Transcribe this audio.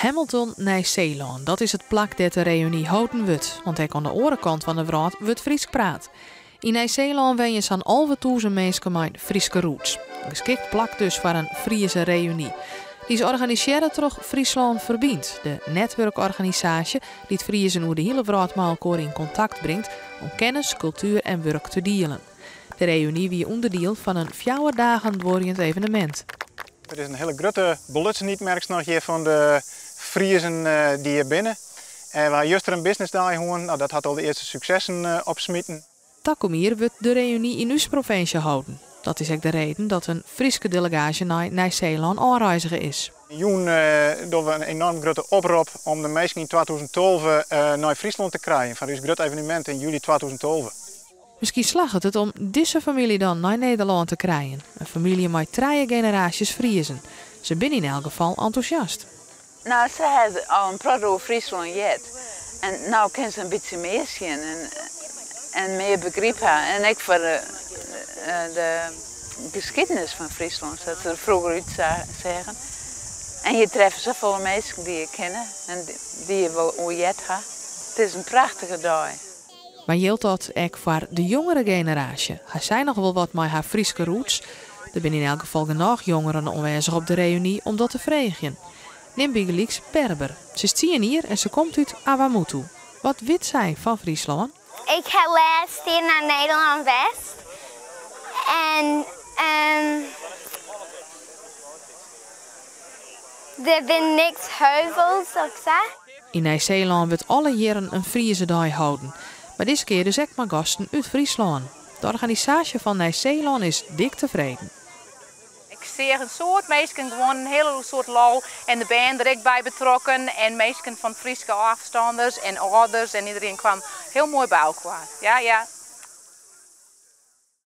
Hamilton, Nij-Seelân. Dat is it plak dêr't de reüny holden wurdt, want ek oan de oare kant fan de wrâld wurdt Frysk praat. Yn Nij-Seelân wenje sa'n 11.000 minsken mei Fryske roots. In geskikt plak dus foar in Friese reüny. Dy is organisearre troch Fryslân Ferbynt, de netwurkorganisaasje dy't Friezen oer de hiele wrâld mei elkoar yn kontakt bringt om kennis, kultuer en wurk te dielen. De reüny wie ûnderdiel fan in 4 dagen duorjend evenemint. Der is in hiele grutte belutsenheid, merkst noch hjir, fan de Friezen dy't hjir binne. En we ha juster in business day hân, no, dat hat al de earste suksessen opsmiten. Takom jier wurdt de reüny yn ús provinsje holden. Dat is ek de reden dat in Fryske delegaasje nei Nij-Seelân ôfreizge is. Jûn dogge we in enorm grutte oprop om de minsken yn 2012 nei Fryslân te krijen foar ús grut evenemint yn july 2012. Miskien slagget it om dizze famylje dan nei Nederlân te krijen. In famylje mei trije generaasjes Friezen. Se binne yn elk gefal entûsjast. No, se hat al in protte oer Fryslân heard. En no kin se in bytsje mear sjen en mear begryp ha. En ek foar de skiednis fan Fryslân, sa't se der froeger útseagen. En je treffe safolle minsken dy't je kenne en dy't je wol oer heard ha. It is in prachtige dei. Mar jildt dat ek foar de jongere generaasje? Ha sy noch wol wat mei har Fryske roots? Der binne yn elk gefal genôch jongeren oanwêzich op de reüny om dat te freegjen. Nim bygelyks Berber. Se is 10 jier en se komt út Awamutu. Wat wit sy fan Fryslân? Ik ha lêst jier nei Nederlân west. En der binne niks heuvels of sa. Yn Nij-Seelân wurdt alle jierren in Friezedei holden. Mar dizze kear dus ek mei gasten út Fryslân. De organisaasje fan Nij-Seelân is dik tefreden. Ik seach in soad minsken, gewoan in hiele soad lol en de bern der ek by betrokken en minsken fan Fryske ôfstanners en âlders en iderien kaam hiel moai by elkoar. Ja, ja.